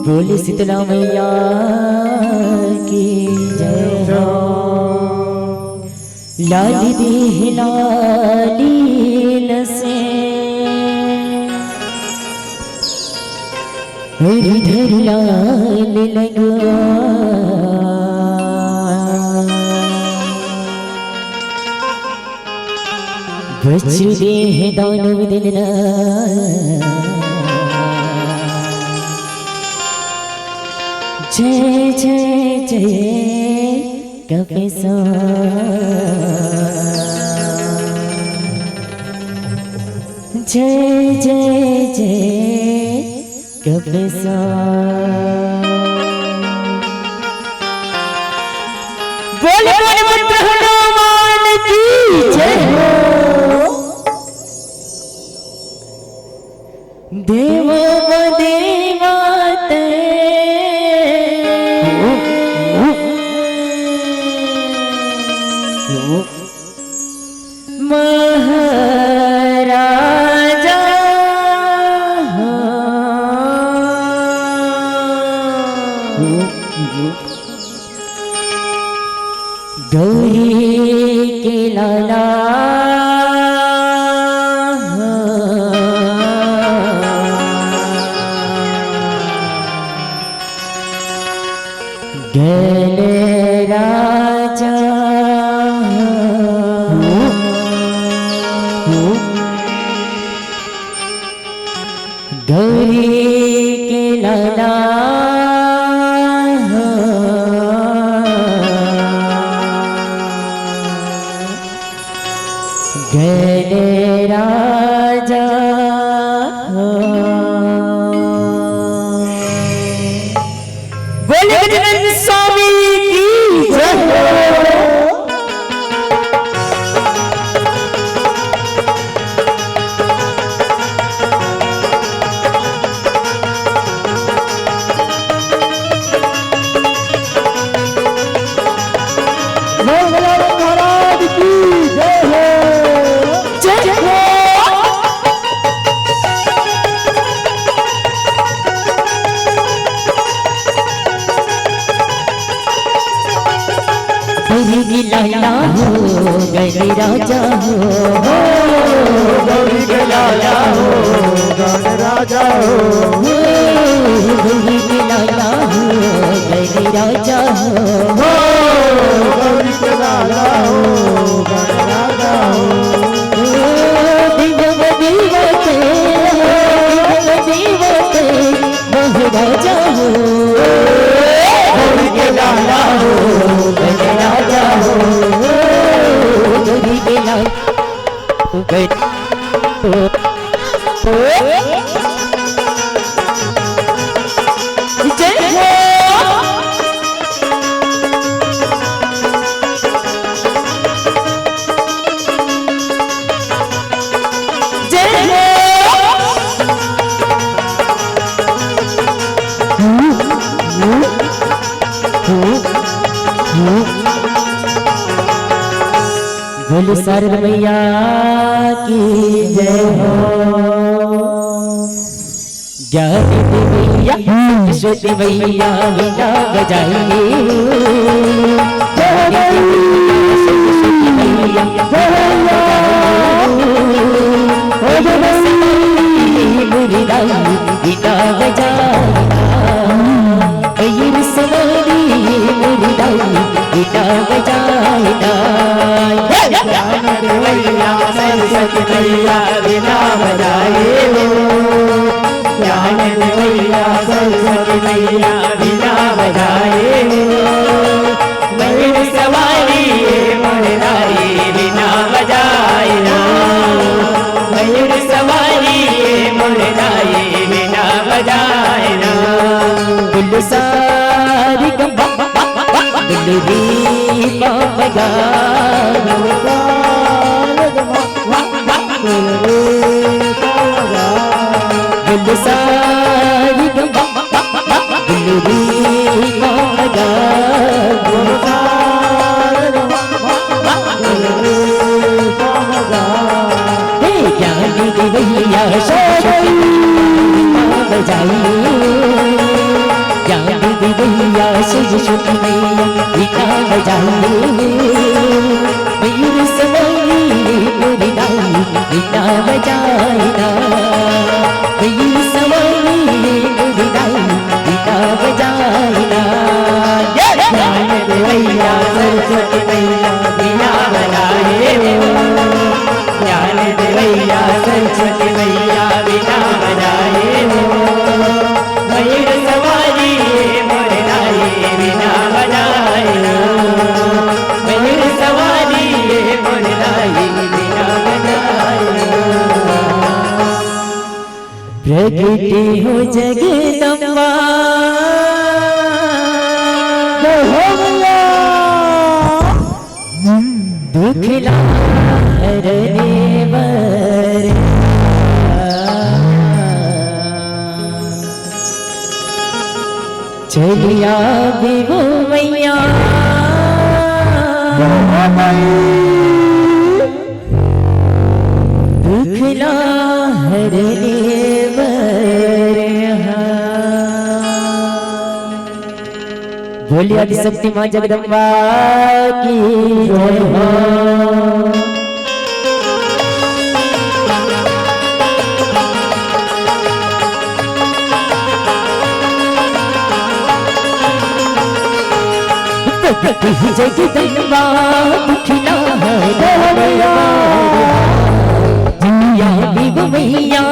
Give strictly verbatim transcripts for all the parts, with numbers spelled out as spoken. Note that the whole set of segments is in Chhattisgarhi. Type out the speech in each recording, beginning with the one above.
बोले शीतला मैया की जय हो। लाली देह लाली लसे, हरिधर लाल लगवा। बचु देह दानव दल ला। जय जय जय कपिसा। जय जय जय कपिसा। बोले बोले पुत्र हनुमान की जय हो। देवा व देवा ते महाराजा हो। गौरी के लाला हो। गैल राजा हो। गौरी के लाला हो। गैल राजा हो। बोले गजानन स्वामी की जय हो। बोल गजानन महाराज की जय हो। जय हो। गौरी के लाला हो, गैल राजा हो। हो, गौरी के लाला हो, गैल राजा हो। हो, गौरी के लाला हो, गैल राजा हो। हो, गौरी के लाला हो, गैल राजा हो। हो, देवा देवा के, देवा देवा के, महाराजा हो। गौरी के लाला हो, गैल राजा हो। गौरी के लाला हो, गैल हो। जय हो। जय हो। बोल शारद मैया की जय हो। ज्ञान देवैया सरस्वती मैया वीणा बजाइए। ज्ञान देवैया सरस्वती मैया वीणा बजाइए। ओ जगदम्बे मुरली वीणा बजाइए। मयूर सवारी मुरली वीणा बजाइए। ज्ञान देवैया सरस्वती मैया वीणा बजाए हो। ज्ञान देवैया सरस्वती मैया वीणा बजाए हो। मयूर सवारी ये मोर दाई वीणा बजाए ना। मयूर सवारी ये मोर दाई वीणा बजाए ना। गुल सारी गम गुलरी बाबा गा। गुल सारी गम गुलरी बाबा गा। हे ज्ञान देवैया सरस्वती बजाई। भैया सरस्वती मैया बीना बजाए, मयूर सवारी मोरी दाई बीना बजाए ना, मयूर सवारी मोरी दाई बीना बजाए ना। ज्ञान दे भैया सरस्वती मैया बीना बजाए हो, ज्ञान दे भैया सरस्वती मैया बीना बजाए हो। मयूर सवारी मोर दाई बीना बजाए हो, मयूर सवारी मोर दाई बीना बजाए हो। प्रगट हो जगदम्बा। दुख ला हरने बर चलिया बिबो मैया। दुख ला हरने बर हा। बोलिए आदिशक्ति माँ जगदम्बा की जय हो। जगदम्बा दुखिला है भैया, जिया बिब मैया।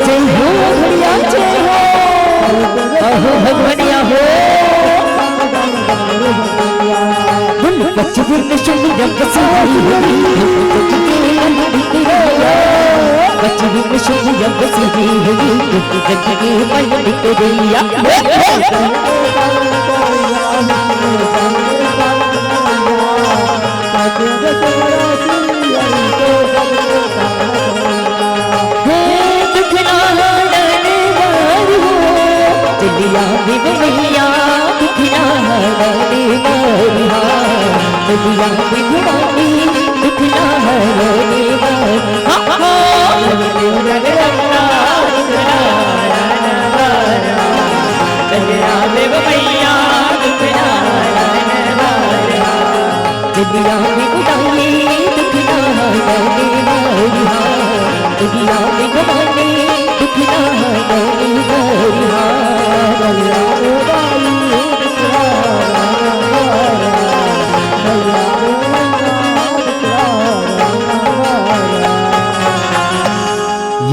जय हो भैया, जय हो। अहो भगवनिया हो।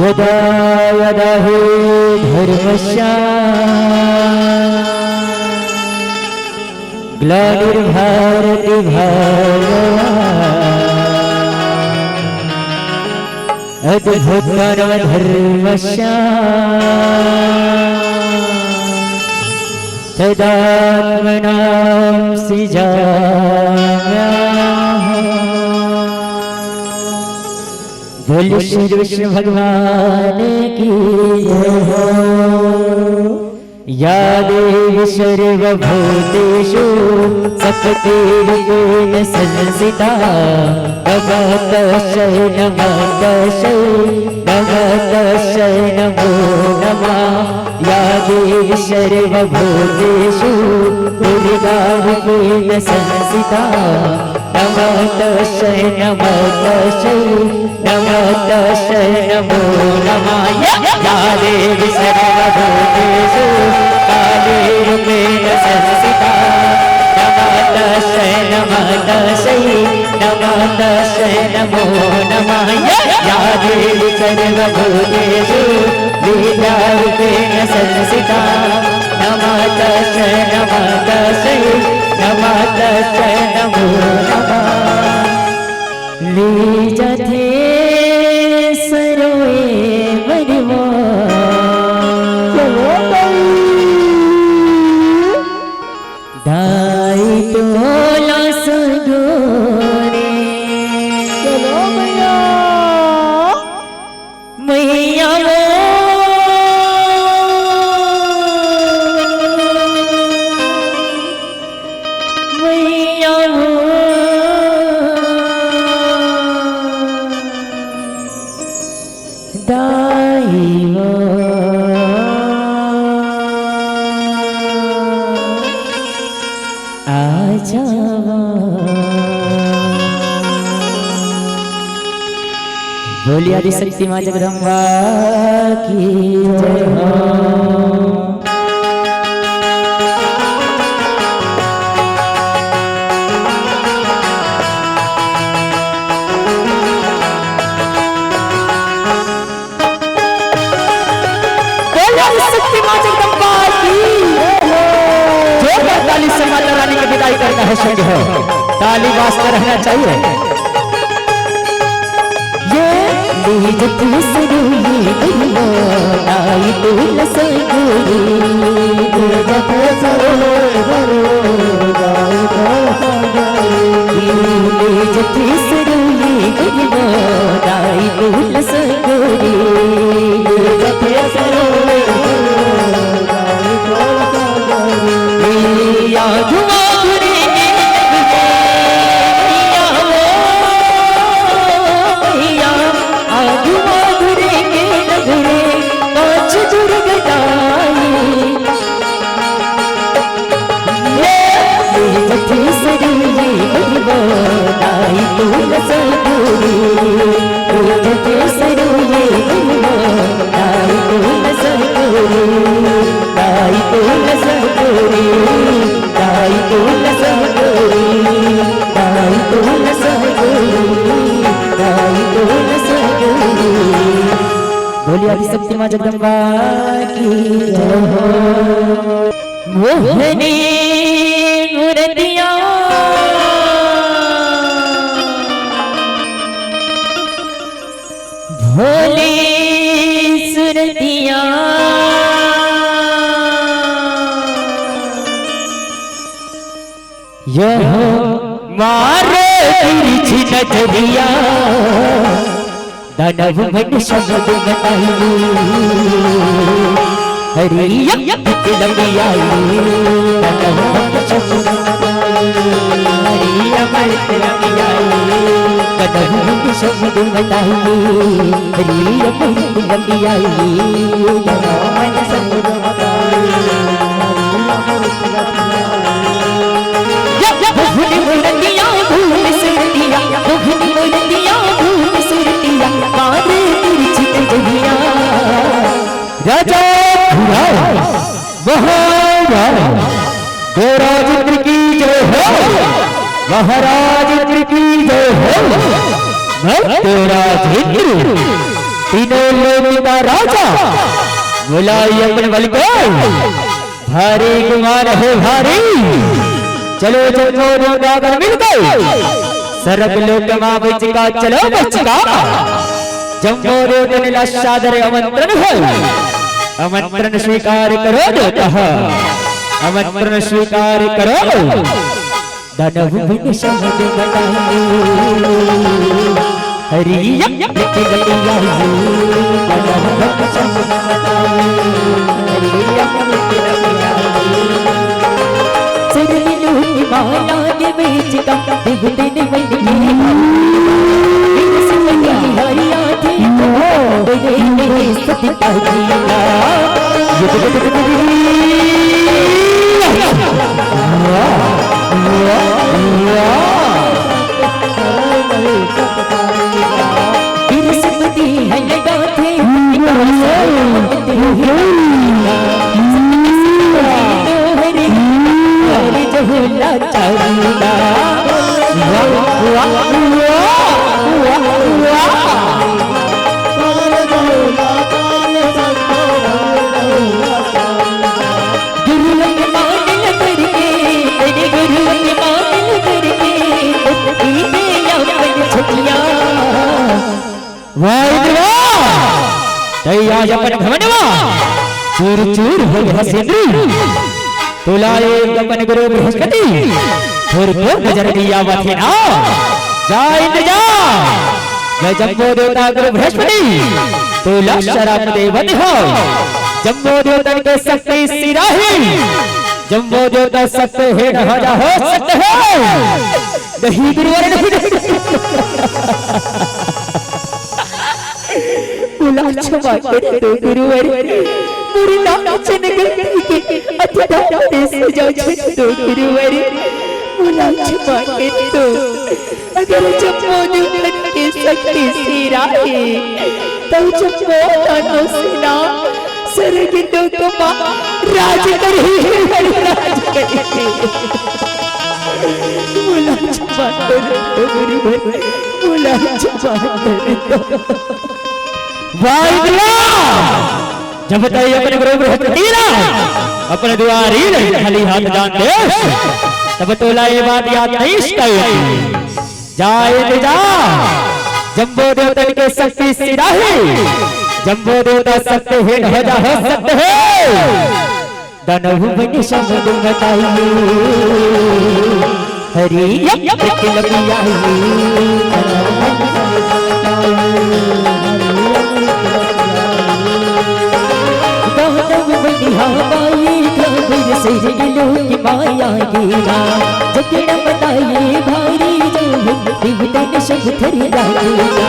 यदा यदा हि धर्मस्य ग्लानिर्भवति भारत। अद्भुतानां धर्मस्य तदात्मनां सृजाम्यहम्। बोल श्री कृष्ण भगवान की जय हो। या देवी सर्वभूतेषु शक्तिरूपेण संस्थिता, नमस्तस्यै नमस्तस्यै नमस्तस्यै नमो नमः। या देवी सर्वभूतेषु दुर्गारूपेण संस्थिता, नमस्तस्यै नमस्तस्यै नमस्तस्यै नमो नमः। या देवी सर्वभूतेषु कालीरूपेण संस्थिता, नमस्तस्यै नमस्तस्यै नमस्तस्यै नमो नमः। या देवी सर्वभूतेषु विद्यारूपेण संस्थिता, नमस्तस्यै नमस्तस्यै नमस्तस्यै नमो नमः। ले जाथे सरोए बरवा। चलो भाई। दाई तोला सगोरे। चलो भैया। मैया वो, मैया वो, दाई वो, आ जावा। बोलिए आदिशक्ति माँ जगदम्बा की जय हो। बोलो शक्ति माँ जगदम्बा की। जोरदार ताली से माता रानी की विदाई करना है संग हो। ताली बाजते रहना चाहिए। ये लीजती सरुई बरुआ, आई तोला सगोरी। लीजती सरुई बरुआ, आई तोला सगोरी। लीजती सरुई बरुआ, आई तोला सगोरी। बोलिए आदिशक्ति माँ जगदम्बा की जय हो। मोहनी मूर्तिया भोली सुरतिया। यह मारे तिरछी नजरिया, दानव मन समुद्र में आई। हरी अमृत लंबी आई, दानव मन समुद्र में आई। हरी अमृत लंबी आई, दानव मन समुद्र में आई। हरी अमृत लंबी आई, दानव मन समुद्र में आई। मोहनी मूर्तिया भूल सुरतिया, मोहनी मूर्तिया भूल सुरतिया, मारे तिरछी नजरिया। राजा ध्रुवराज महाराज, देवराज इंद्र की जय हो, महाराज इंद्र की जय हो। मैं देवराज इंद्र, तीनों लोक का राजा, बुलाई अपन बल को। भारी गुमान हे भारी। चलो जम्बो देवता गण मिलके सरग लोक मा बचका, चलो बचका। जम्बो देवता ने ला सादर आमंत्रण हे, आमंत्रण स्वीकार करो देवता, आमंत्रण स्वीकार करो। दानव बन समुद्र बनाए। हरियम। वाह इंद्र वाह। तई आज अपन घमंड मा चूर चूर हो गे हस इंद्री। तोला एक अपन गुरु बृहस्पति थोर थोर नजर नइ आवत हे ना। जा इंद्र जा। मैं जम्बो देवता गुरु बृहस्पति तोला श्राप देवत हंव। जम्बो देवतन के शक्ति सिराही। जम्बो देवता शक्ति हे, कहां जा हो सकते हो। नहीं गुरुवर, नहीं। मोला क्षमा कर दो गुरुवर, मोर नाम चन गलती के अतिदान से सजा छन दो गुरुवर, मोला क्षमा कर दो। अगर जम्बो देवतन के शक्ति सिराही, तब जम्बो दानव सेना सरग लोक मा राज करही, राज करही। मोला क्षमा कर दो गुरुवर, मोला क्षमा कर दो। वाह इंद्र वाह। जब तई अपन गुरु बृहस्पति ला अपन दुवारी ले खाली हाथ जान देस, तब तोला ये बात याद नइ आइस। जा इंद्र जा। जम्बो देवतन के शक्ति सिराही। जम्बो देवता शक्ति हे, कहां जा हो सकते हो। दानव बन समुद्र बताइए, हरि यम प्रतिलपियाइए। दानव बन हवाई, घाघर से लोक माया गेला। जगड़ बताइए भारी जो है, देवतन सब थर लागेला।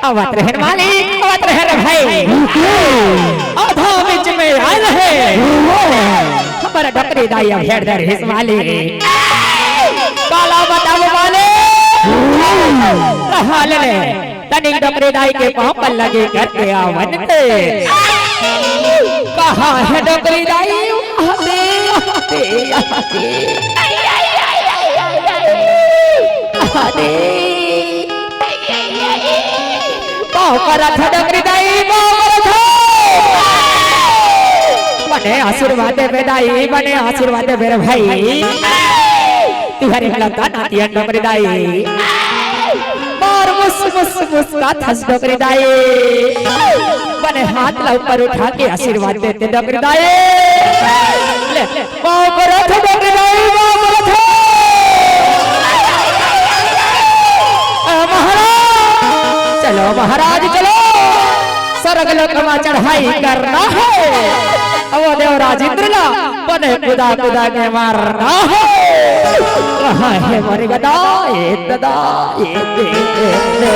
आवत रहन मालिक, आवत रहन भाई। आधा बीच में आय हे। हमर डोकरी दाई अब हेर दे रहिस मालिक। काला बताबो मालिक। कहां ले ले? तनिक डोकरी दाई के पांव पर लगे करके आवन ते। कहां हे डोकरी दाई? आते, आते, आते। आते। पांव परत हंव डोकरी दाई, पांव परत हंव। बने आशीर्वाद देबे दाई, बने आशीर्वाद देबे रे भाई। तुंहर एकलौता नातिन डोकरी दाई। मोर मुस, मुस, मुस्कात हस डोकरी दाई। बने हाथ ला ऊपर उठा के आशीर्वाद दे ते डोकरी दाई। ले, पांव परत हंव डोकरी दाई, पांव परत हंव। ए महाराज, चलो महाराज, चलो। सरग लोक मा चढ़ाई करना हे। अब देवराज इंद्र ला बने कुदा कुदा के मारना हे। कहां हे मोर गदा, ए ददा, ए, ए, ए, ए।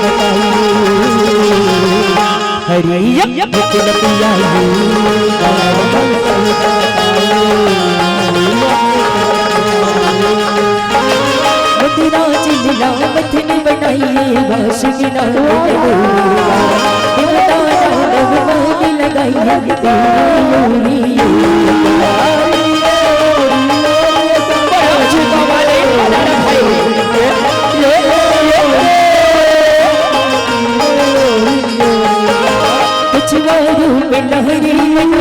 बताइए। हरी यप यप लपिया ये। मथुरा चिल्ला मथनी बनाइए, वासुकी नाम देवता नाम भगवान लगाइए। कुछ रूप लहरी में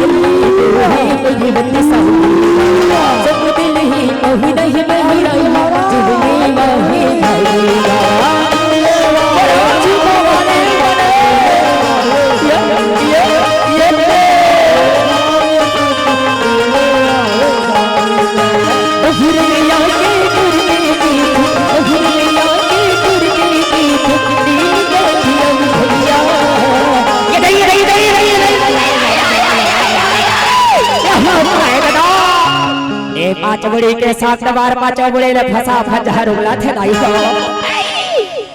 भगवत साहब, सब दिल ही मोहि नहीं बहिराई, जिनमें माहे भैया। मुड़ी के साथ दबार पाछो मुड़ी ले फंसा फंसा रुगला थे दाई हो।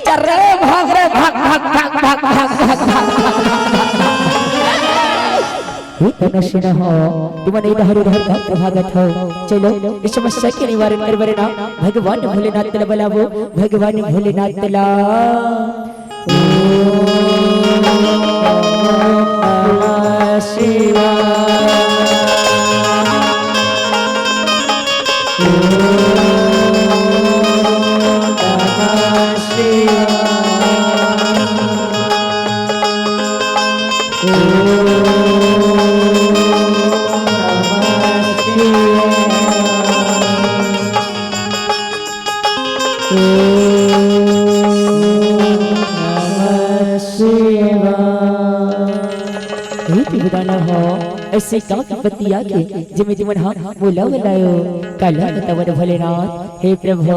चल रे भाग रे भाग भाग भाग भाग भाग भाग भाग। हे तनसिन हो, तुमन इधर उधर का भागत हो। चलो, इस समस्या के निवारण कर बरना भगवान भोलेनाथ ला बुलावो, भगवान भोलेनाथ ला। ओम नमः शिवाय। ओम नमः शिवाय। ओम नमः शिवाय। ओम नमः शिवाय। हे देवदानव हो, अइसे का विपत्ति आगे, जेमे तुमन हा मोला बुलायो, काला बतावन भोलेनाथ। हे प्रभु,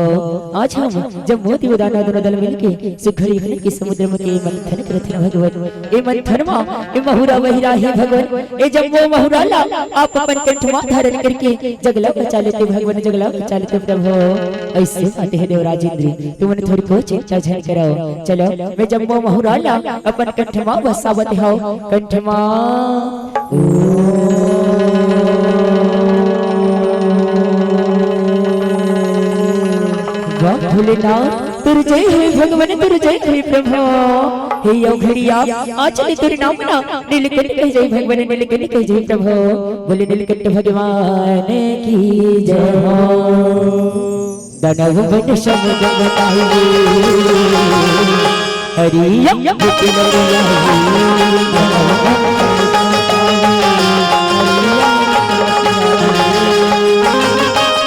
आज हम जम्मो देवदानव दूनों दल मिलके सुखड़ी भर के समुद्र में के मंथन करथन भगवान। ए मंथन मा, ए महुरा बहिरा हे भगवान, ए जम्मो महुरा ला आप अपन कंठ मा धारण करके जगला बचा लेते भगवान, जगला बचा लेते प्रभु। अइसे बात हे देवराज इंद्र, तुमन थोड़को चिंता झन करव। चलो, मैं जम्मो महुरा ला अपन कंठ मा बसावत हव, कंठ मा। वाह भोलेनाथ, तोर जय हे भगवान, तोर जय हे प्रभु। हे अवघड़िया, आज ले तोर नाम ला नीलकंठ कहे जाही भगवान, नीलकंठ कहे जाही प्रभु। बोले नीलकंठ भगवान की जय हो। दानव बन समुद्र मथाई, हरि अमृत लहरी।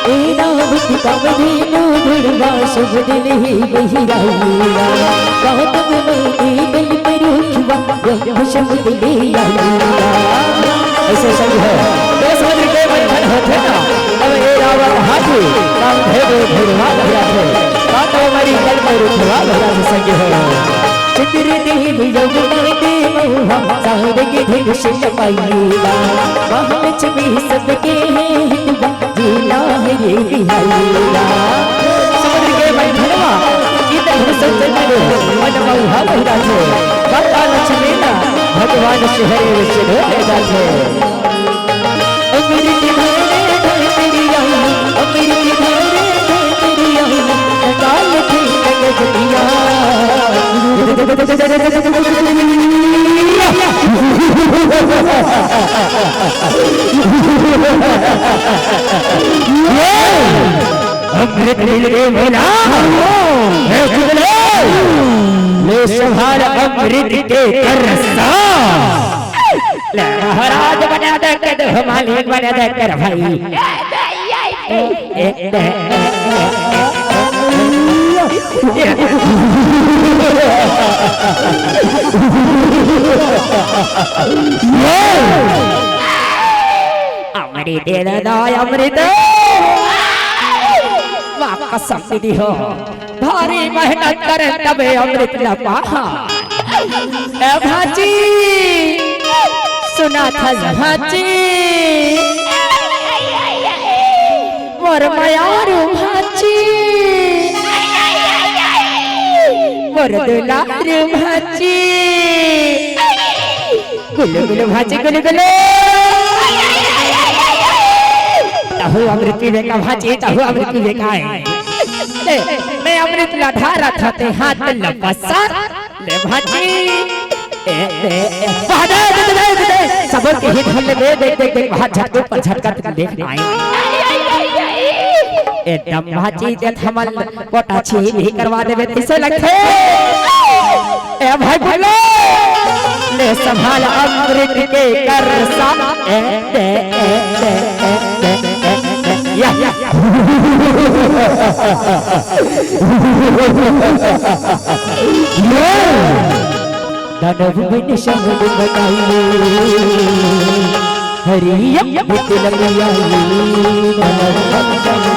ए नाविक कामधेनु घोड़वा, शुभ दिन ही बहिराइया। गौतम मुनि कल्प रूपवा, ब्रह्म शब्द ले आइया। अइसे संग हे, दो समुद्र के मंथन होथे ना, अब ए रावण हाथी, कामधेनु घोड़वा बहिराथे, कांटो मरी कल्प रूपवा बहिराथे संग हे। चंद्र देव यमुना के महुआ, सारंग धनुष पाइबा। महालक्ष्मी सबके है हितवा, जीना है ये बिहाइया। समुद्र के मंथनवा, इंद्रधनुष चंद्र मन महुआ बहिराथे। माता लक्ष्मी ना भगवान श्री हरि विष्णु ले जाथे। अमृत धारे धरतरिया, अमृत धारे धरतरिया, काल की कलजतिया। अमृत मिल गए भोला। हे चुगले, ले संभाल अमृत के करसा। ले महाराज बना दे के दे, मालिक बना दे कर भाई। अमृत दे दादा, अमृत। वाह, कसम दीदी हो, भारी मेहनत करे तबे अमृत ला पाहा। ए भांची, सुना थस भांची, मोर मयारू भांची, मोर दुलारू भांची। गुलु गुलु भांची गुलु गुलु। तहु अमृत पीबे का भांची, तहु अमृत पीबे का है। ले, मैं अमृत ला ढारत हंव ते हाथ ल पसार। ले भांची। ए, ए, ए, वाह, दे, दे, दे, दे, दे। सबो के हित हल दे, देख, देख, देख, वहाँ झटके ऊपर झटका तक देख ना आए। एकदम भांची ते थमल कोटा छी भी करवा देबे, तइसे लगथे। ए भाई बोलो, ले संभाल अमृत के करसा। ए, दे, ए, दे, ए, दे, ए, दे, या, या। दानव बन समुद्र मथाई, हरि अमृत लग आई। दानव बन समुद्र मथाई,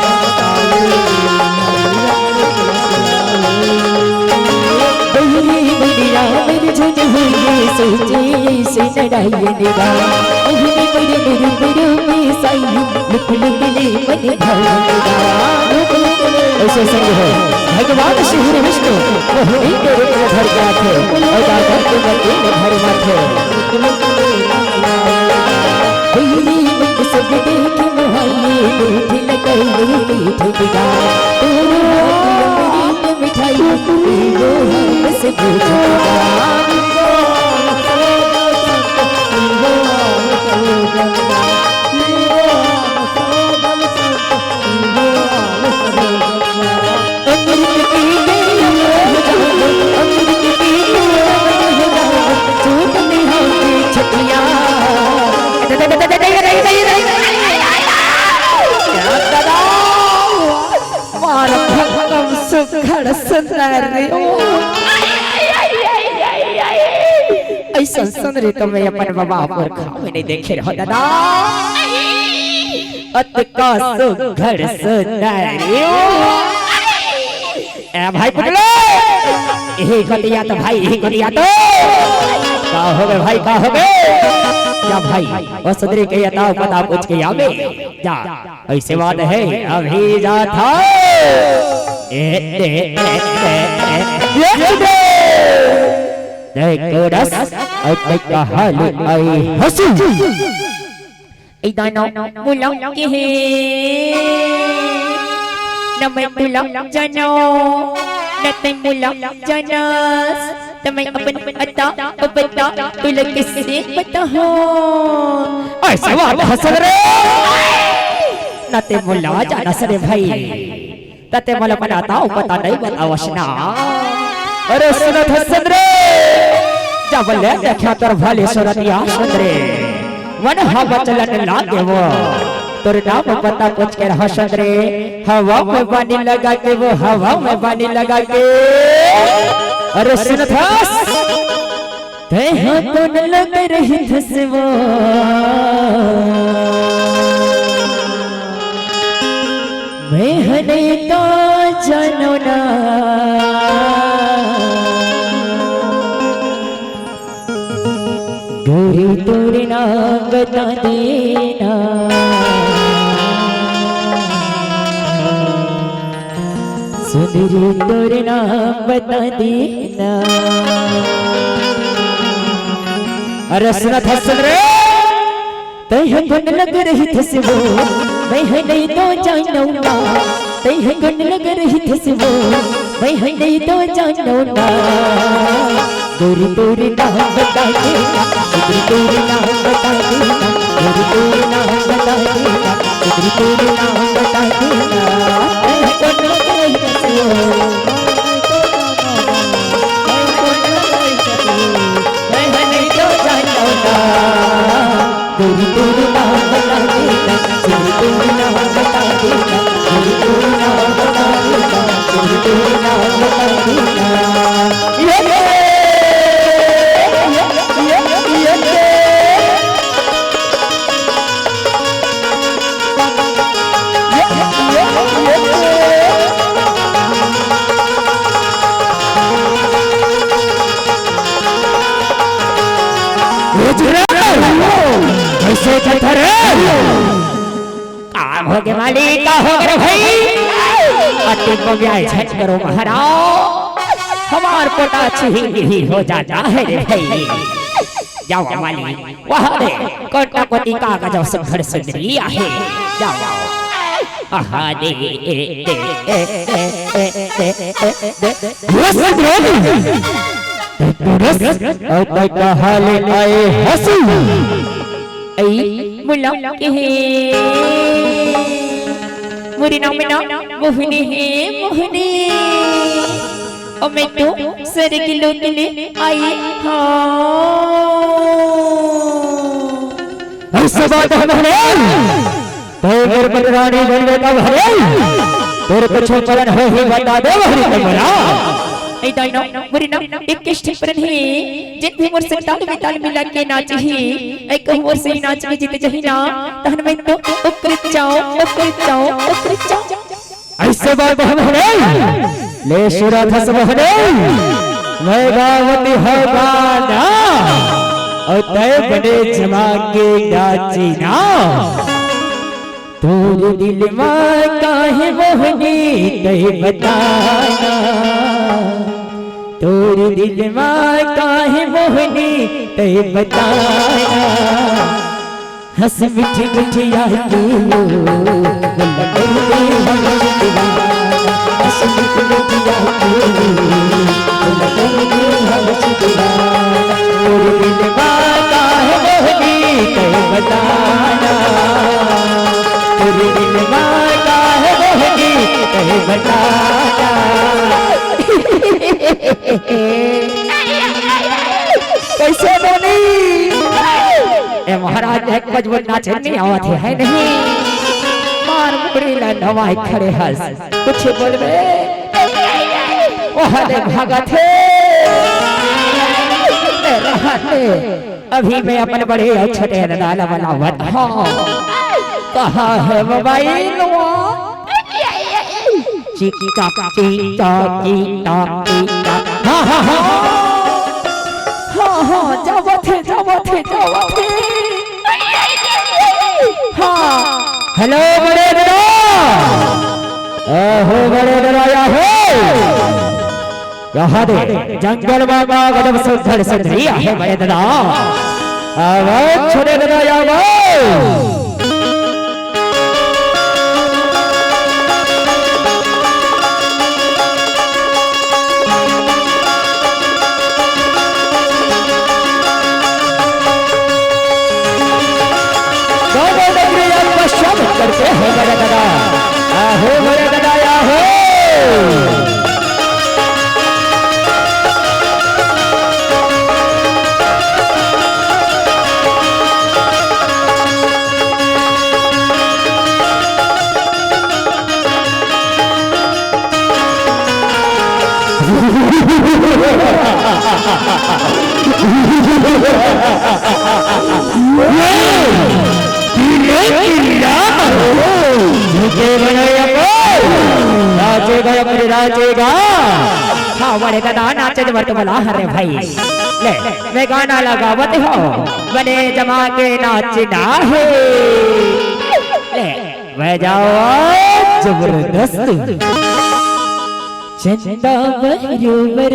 बहिरी बहिरी कांवर झन होइए सोचे ऐसे नरायन गा। मोहिनी मोर रूप रूप साई, लुक लुक ले मन भावन गा। ऐसे संग है भगवान शिव विष्णु, मोहिनी के रूप में धर के आथे, और दादा के मंदिर में धर माथे। तेरी मन सब देख मोहाइए, मीठ लगई मीठ मीठा। तोरे हाथ अमृत मिठाई, पीलो हम से बुझा। अमृत पी गई अमर हो जाओ, अमृत पी गई अमर हो जाओ, छूट नहीं होती छठिया। मार भगम सुखड़ सुंदरी। ऐसा सुंदरी तो मैं अपन बाबा पुरखा में नहीं देखे रहो दादा। अतका सुघड़ सुंदरी। ए भाई पुतलो, यही को दिया तो भाई, यही को दिया तो। का हो गए भाई, का हो गए? जा भाई, वो सुंदरी के यथाव पता पूछ के आवे। जा, ऐसे बात है, अभी जाथा। ए, ए, ए, ए, ए, ये सुंदरी। देखो रस, और कहा ले आई हंसी। ए दानव मुलक के हे, न मैं मुलक जानो, न तै मुलक जानस, त मैं अपन अता, अबता, तुला किसे बताहूँ? ऐसे बात हंस रे, न तै मुला जानस रे भाई। तते मोला अपन अता पता नहीं बतावस ना। अरे सुनत हस सुंदरी, जब ले देखा तोर भले सुरतिया सुंदरी, मन हवा चलन लागे वो। तोर नाम पता पूछ के रहो सुंदरी, हवा में पानी लगा के वो, हवा में पानी लगा के। अरे सुनत हस। तैं ह कोन लग रहिथस वो? मैं ह नहीं तो जानो ना। गोरी तोर नाम बता देना। सुंदरी तोर नाम बता देना। अरे सुनत हस सुंदरी, तैं ह कोन लग रहिथस वो, मैं ह नहीं तो जानो ना। तैं ह कोन लग रहिथस वो, मैं ह नहीं तो जानो ना। गोरी तोर नाम बता देना, सुंदरी तोर नाम बता देना, गोरी तोर नाम बता देना, सुंदरी तोर नाम बता देना। मैं ह नहीं तो जानो ना। गोरी तोर नाम बता देना, सुंदरी तोर नाम बता देना, गोरी तोर नाम बता देना, सुंदरी तोर नाम बता देना। ये, ये, ये, ये, ये। कैसे चलता रे? काम हो गया मालिक, का हो गया भाई? अति को ब्याह झट करो महाराज, हमार पोटा छिही हो जाता है रे भाई। जाओ मालिक, वहाँ दे, कोटा कोटी कागज और सुघड़ सुंदरी आहे। जाओ, आहा, दे, दे, दे। ये सुंदरी, और मैं कहा ले आए हंसी। ऐ मुला के हे, मोरे नाम ना मोहनी हे, मोहनी। ओ मैं तो स्वर्ग लोक ले आई हाँ। ऐसे बात है मोहनी, तो मेरे पति रानी बनने का भले, तेरे कुछ चलन हो ही बता दे मोहनी तो बोला। ए दाइनो, मोरे ना एक किष्ट परन हे, जित भी मोर से ताल में ताल मिला के नाच ही, ए कहूँ मोर से नाच में जीत जही ना, तहन मैं तो उकर जाओ, उकर जाओ, उकर जाओ। ऐसे बात है मोहनी, ले सुरा धस मोहनी। मैं गावत हव गाना, अउ तैं बने जमा के नाचिना। तोर दिल मा काहे मोहनी तैं बताना, तोर दिल मा काहे मोहनी तैं बताना। हँस मीठी मीठी आके ओ, बोला कर दे हमर दीवाना। हँस मीठी मीठी आके ओ, बोला कर दे हमर दीवाना। तोर दिल मा काहे मोहनी तैं बताना, तोर दिल मा काहे मोहनी तैं बताना। कइसे बनी? ए महाराज, एक बजबन नाचे नइ आवत हे, हे नहीं? मार मुड़ी ला नवाई खड़े हस, कुछ बोलबे? ओह दे भागत हे। ए रहने, अभी मैं अपन बड़े अउ छोटे ददा ला बलावत हँव। कहाँ हे मोबाइल वा? चिक टक, टिक टक, टिक टक, टिक टक। हाँ, हाँ, हाँ। हाँ, हाँ, जावत हे, जावत हे, जावत हे। हाँ। हेलो, बड़े ददा। अहो, बड़े ददा, या हो। कहाँ दे? जंगल मा का गजब सुंदर सुंदरी आहे बड़े ददा। आवो छोटे ददा, आवो। दो दो डगरी आपका स्वागत करते हैं बड़े ददा। आहो बड़े ददा, आहो। नाचेगा या फिर नाचेगा? हाँ, बड़े ददा, नाचे बर तो बला हरे भाई। ले, मैं गाना लगावत हँव, बने जमा के नाचना हे। ले, बजाओ जबरदस्त। चंदा बरोबर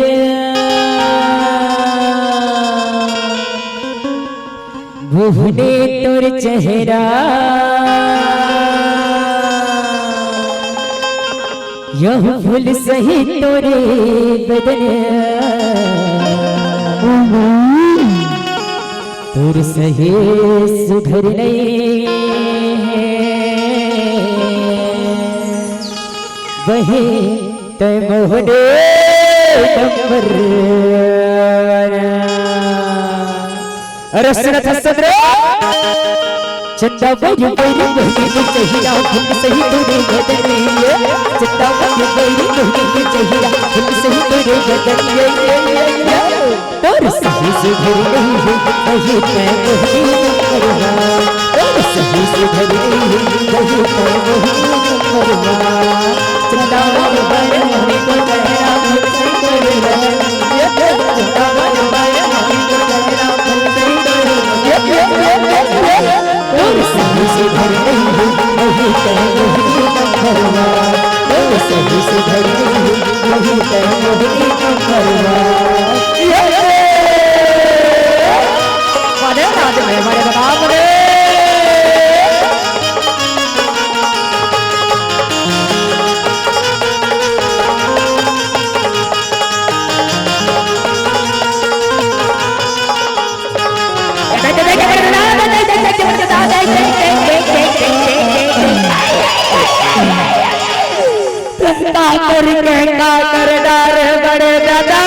मोहने तोर चेहरा, यह फूल सही तोरे बदन। तोर सही सुघर नइ हे बहिन, तैं मोहने नंबर वन। अरे सुनत हस रे, चंदा बरोबर मोहने तोर चेहरा, फूल सही तोरे बदन ये। चंदा बरोबर मोहने तोर चेहरा, फूल सही तोरे बदन ये, ये, ये, ये। तोर सही सुघर नइ हे, वही तैं मोहने नंबर वन। तोर सही सुघर नइ हे, वही तैं मोहने नंबर वन। चंदा बरोबर मोहने तोर चेहरा, फूल सही तोरे बदन ये। चंदा बरोबर मोहने तोर चेहरा, फूल सही तोरे बदन ये। तोर सही सुघर नइ हे, वही तैं मोहने नंबर वन। तोर सही सुघर नइ हे, वही तैं मोहने नंबर वन। ये रे! बड़े राज में बड़े प्रताप रे। का करके का कर डारे बड़े ददा।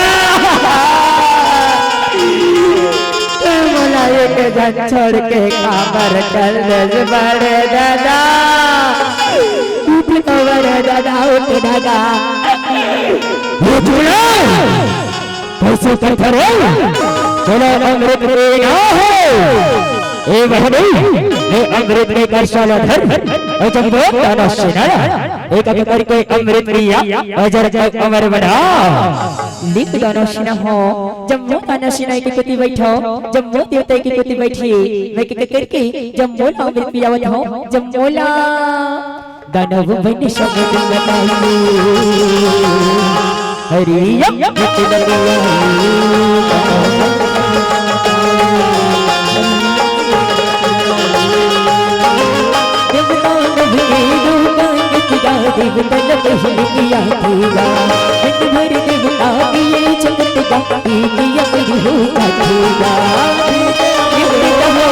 मोला एक झन छोड़ के काबर कर देस बड़े ददा। उठ तो बड़े ददा, उठ ददा। उठ रे। कइसे पत्थर हो? चलो अमृत पीना हो। ए बहनी, ए अमृत के कलसा ला धर, अउ जम्मो दानव सेना ला एक एक करके अमृत पिया, अजर अमर बना। लिख दानव सेना हो, जम्मो दानव सेना एक कोती बइठो, जम्मो देवता एक कोती बइठिए, मैं एक एक करके जम्मो ला अमृत पियावत हंव, जम्मो ला। दानव बन समुद्र में आई। हरि यम। देवता नव के रूप अंग किया, देवता नव बहिन किया तेरा। दिन भर देवता किए जगत का, पी लिया मर हो जाएगा। ये बड़ी कहो,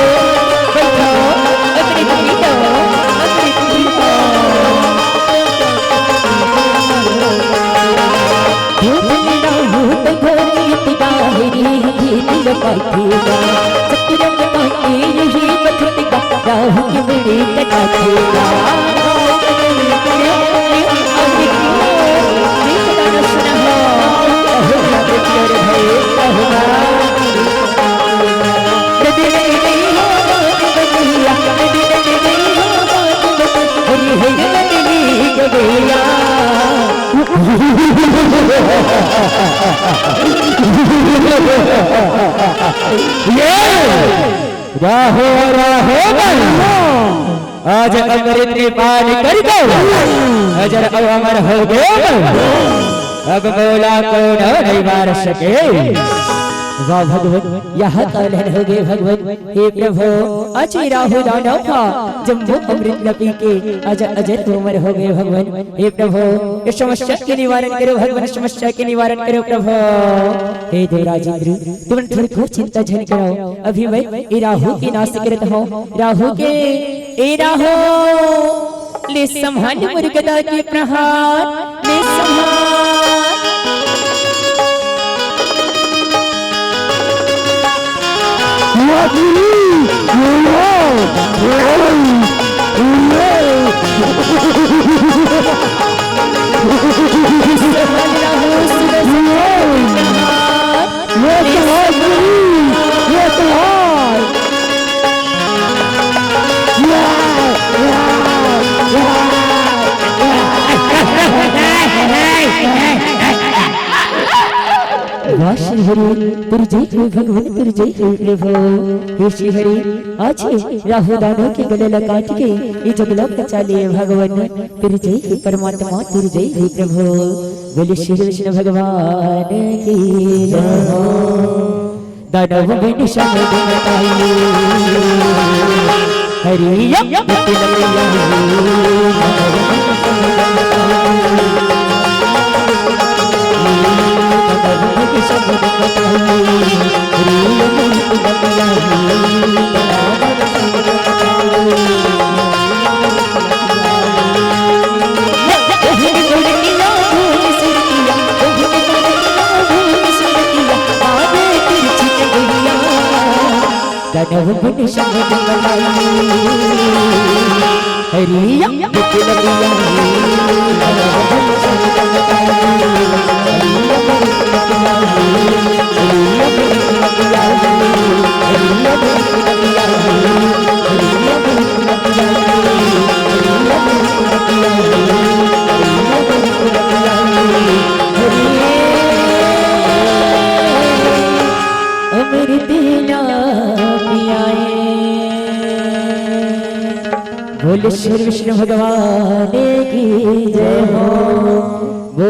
बैठो, अमृत पी लो, अमृत पी लो। ये राहो, राहो। आज अमृत के पान करिके अजर अउ अमर हो गे। अब मोला कोनो नइ मार सके। वाह भगवान, यह कौन हो गे भगवान। हे प्रभु, आज राहु दानव हा जम्मो अमृत ल पी के अजर अजर अमर हो गे भगवान। हे प्रभु, ये समस्या के निवारण करो भगवान, समस्या के निवारण करो प्रभु। हे देवराज इंद्र, तुमन थोड़ी घोर चिंता झन करो, अभी मैं ए राहु के नाश करत हंव। राहु के, ए राहु, ले संभाल मोर गदा के प्रहार, ले संभाल। वाह श्री हरि, तोर जय हो भगवान, तोर जय हो प्रभु। हे श्री हरि, आज राहु दानव के गला ला काट के ये जंगल ला बचा ले भगवान, तोर जय हो परमात्मा, तोर जय हो प्रभु। बोले श्री विष्णु भगवान की जय हो। दानव बन समुद्र में आई। हरि यम। दानव बन समुद्र में आई। हरि यम। अमृत ना पियाए। बोल श्री विष्णु भगवान की जय हो।